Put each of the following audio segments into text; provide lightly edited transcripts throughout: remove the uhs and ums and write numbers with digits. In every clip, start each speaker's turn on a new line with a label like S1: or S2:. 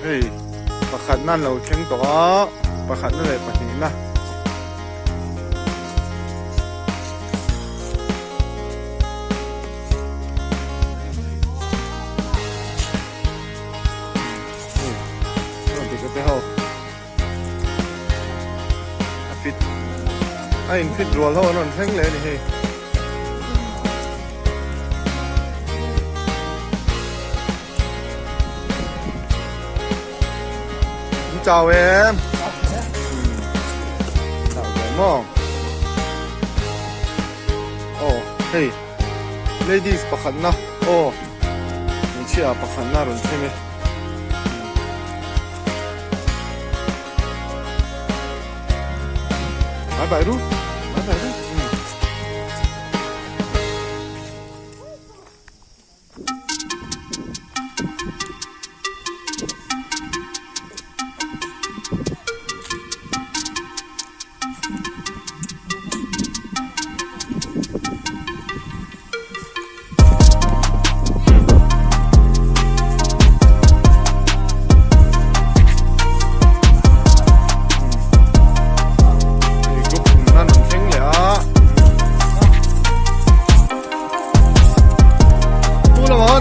S1: Hei pakhatna an lo thleng tawh a, pakhatna leh pahnihna. A fit a in fit rual ho an rawn thleng leh a ni hei. In chau em? Chau ve maw? Aw hei ladies pakhatna aw hmeichhia pakhatna a rawn thleng e. Bye bye ru bye bye ru.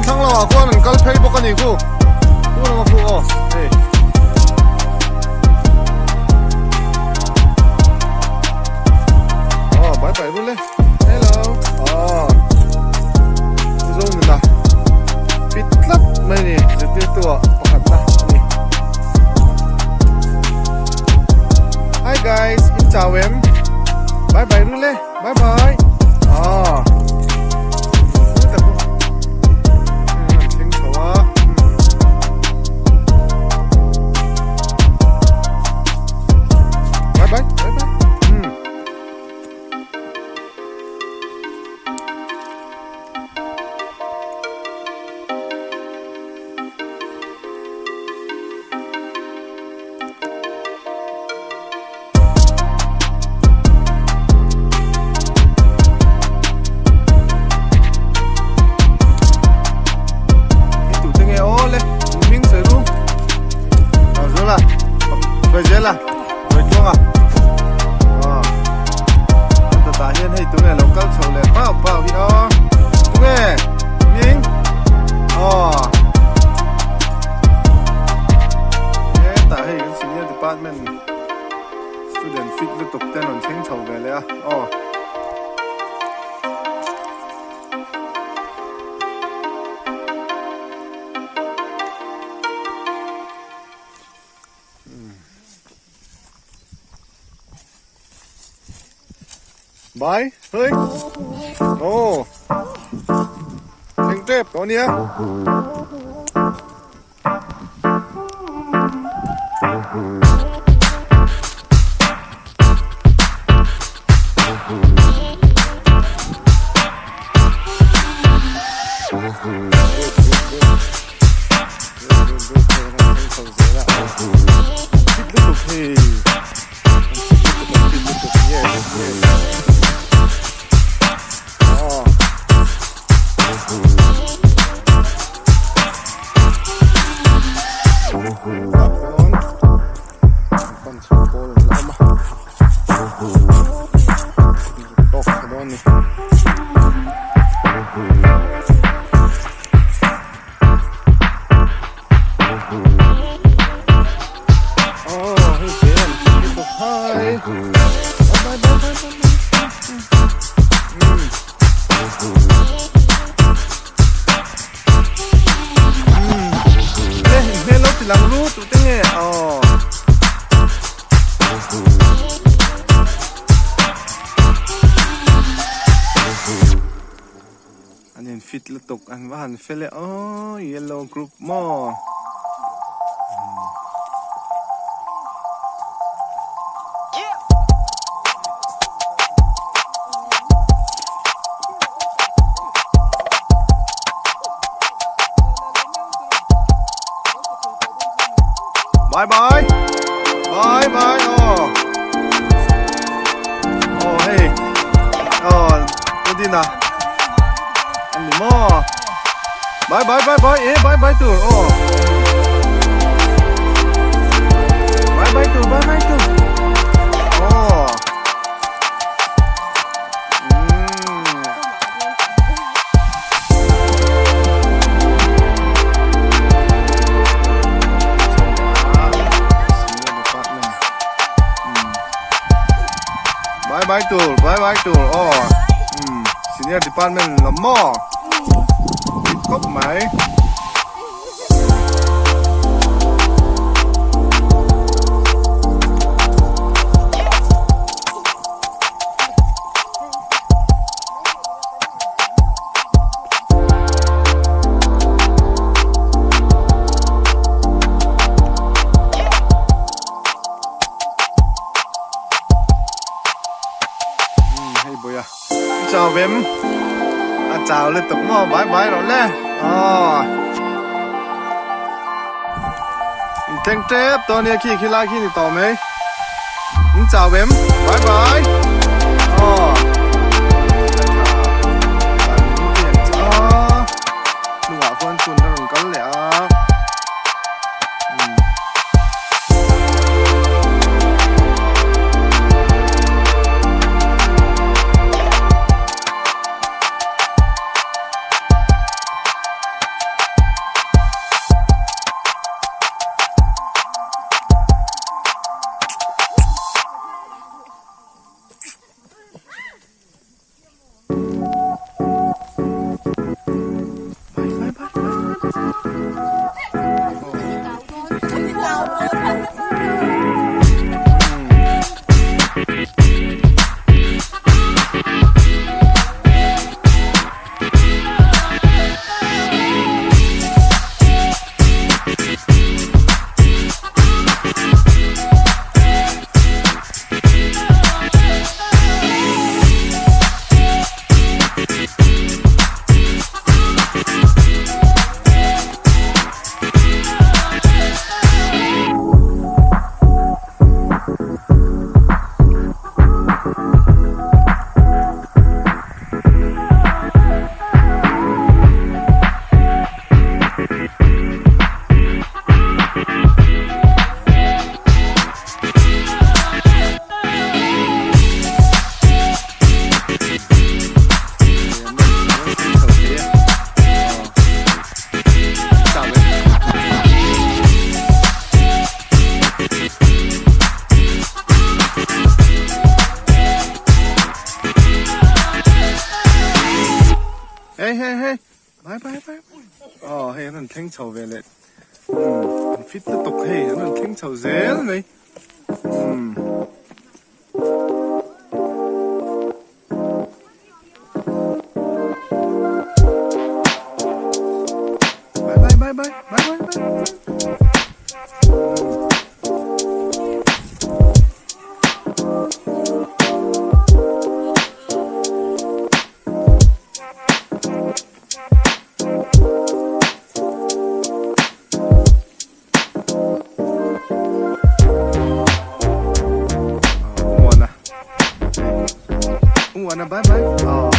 S1: Thlang lamah khuan an kal phei bawk a ni khu khu lama khu aw hei aw bye bye rul e Hello. Aw. Zo nuna. Fit tlat mai ni. Zirtirtu ah pakhat na ani. Hi guys, in chau em? Bye bye rule. Bye bye. Aw. Bye bye. Bye bye. Tah hian hei tunge lo kal chho leh pau pau hi aw tunge hming aw hetah hei kan senior department student fit lutuk te an rawn thleng chho ve leh a aw. Bye, hei. Oh. Thleng tep tawh ania. Good, good, good. An in fit lutuk an va han fel e aw yellow group maw. Bye bye. Bye bye. Oh. Oh hey. Oh, Udina. Ani mo. Bye bye bye bye. Eh bye bye tur. Oh. Bye bye tur bye bye tur aw umm. Bye bye tur bye bye tur aw umm senior department lam maw fit khawp mai. Hei bawih a chau vem a chau lutuk maw bai bai rawh le aw in thleng tep tawh ania khi khi lai khi ni tawh mai in chau vem bai bai aw hnungah khuan chhun a rawn kal leh a. Hey hey hey bye bye bye aw hei an rawn thleng chho ve leh umm an fit lutuk hei an rawn thleng chho zel mai umm. Bye bye bye bye bye bye bye. Umuana. Umuana bye bye. Oh.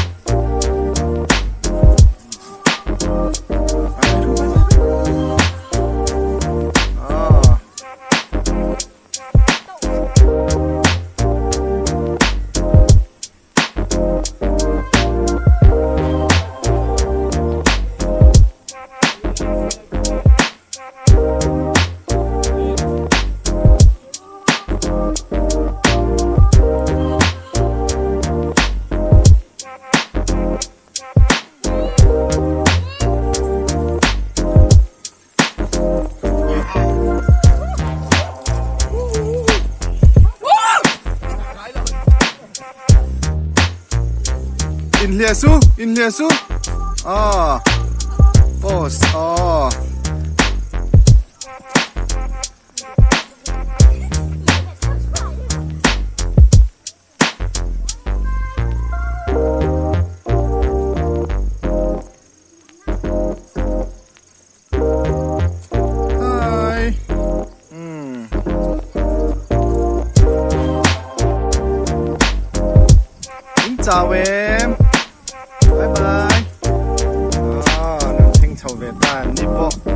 S1: Oh. Inhliah su inhliah su aw pause aw. Hi. Mm. In chau em. Bye bye. Ah, nan thleng chho ve ta ni pawh.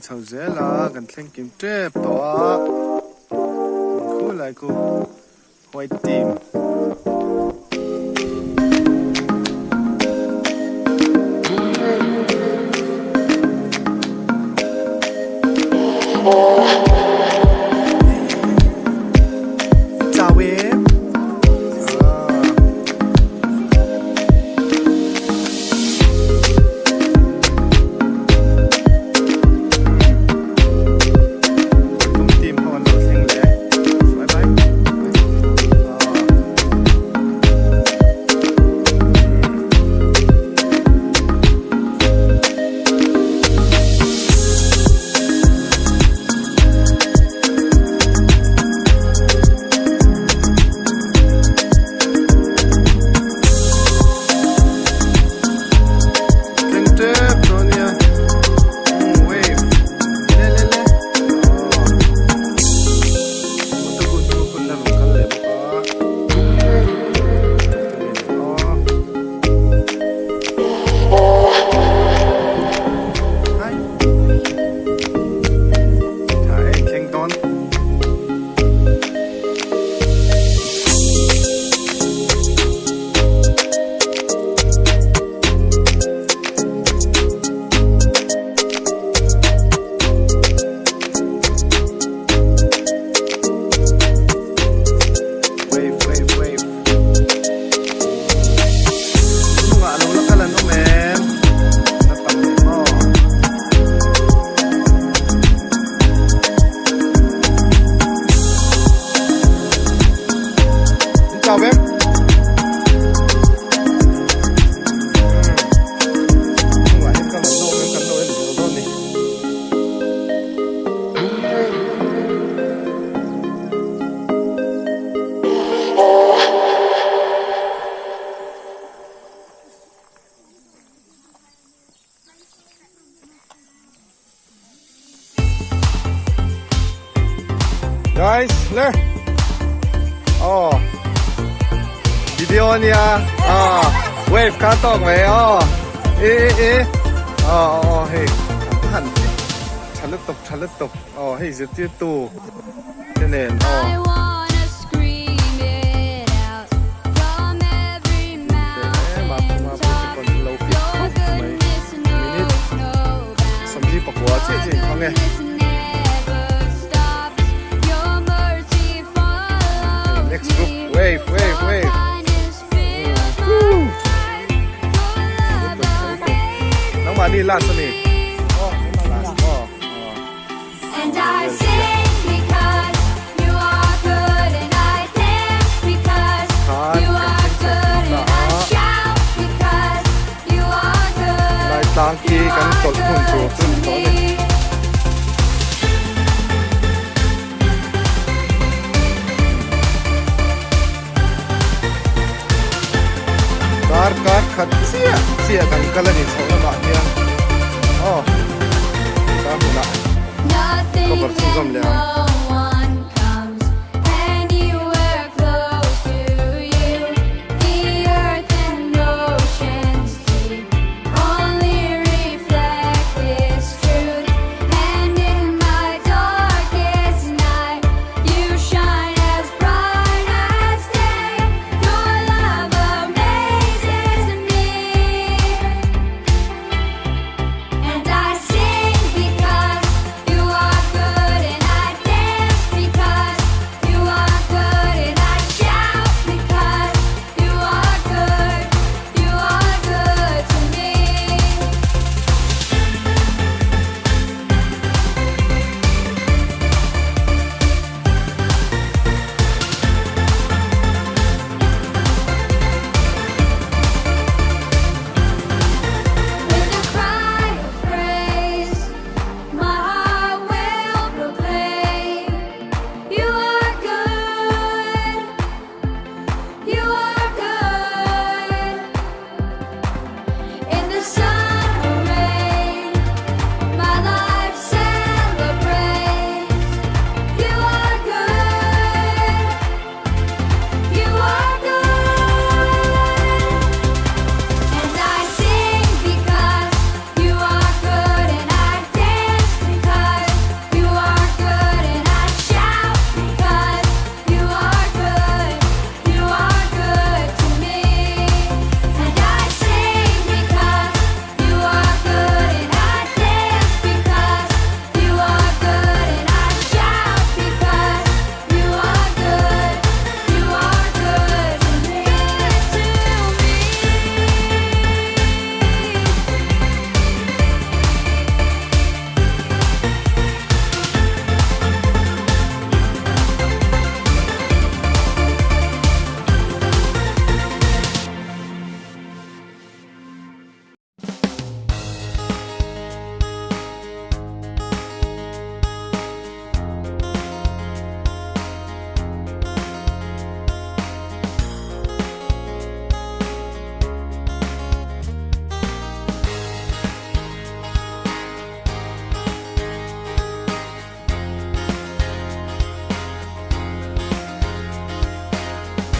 S1: Thleng chho zel a, kan thleng kim tep tawh a, khu lai khu white team. Chau em. Tum team ho an lo thleng leh. Bye bye. Thleng tep dawn nia. Wave. Le le le. Motor hun hun la rawn kal leh bawk a. Hi. Tha e, thleng dawn. Wave, wave, wave. Hnungah lo la kal an awm em? La tam leh maw? In chau em? Hnungah hian kal an awm em? Kan lo en zel dawn ni. Guys, le. Oh. Video ania. Ah, wave kha tawk mai. Oh. E e e. Oh, oh, hei. Han tha lutuk, tha lutuk. Oh, hei zirtirtu te nen. Oh. Sawmli pakua chiah chiah inhmang e. Next group wave wave wave. Nangmahni last a ni. Last aw.
S2: And I sing because you are good and I dance because
S1: Khan
S2: you
S1: kan
S2: are
S1: thleng chho
S2: good
S1: ta
S2: and I
S1: a.
S2: shout because you are good.
S1: Lai tlang khi
S2: You
S1: kan
S2: are
S1: chawlh hun tur
S2: good
S1: chu
S2: to
S1: ni tawh a ni.
S2: me.
S1: Dar kar khat chiah chiah kan kal a ni chhoh lamah hian aw ta hmunah
S2: Nothing
S1: cover chhunzawm
S2: can
S1: leh ang.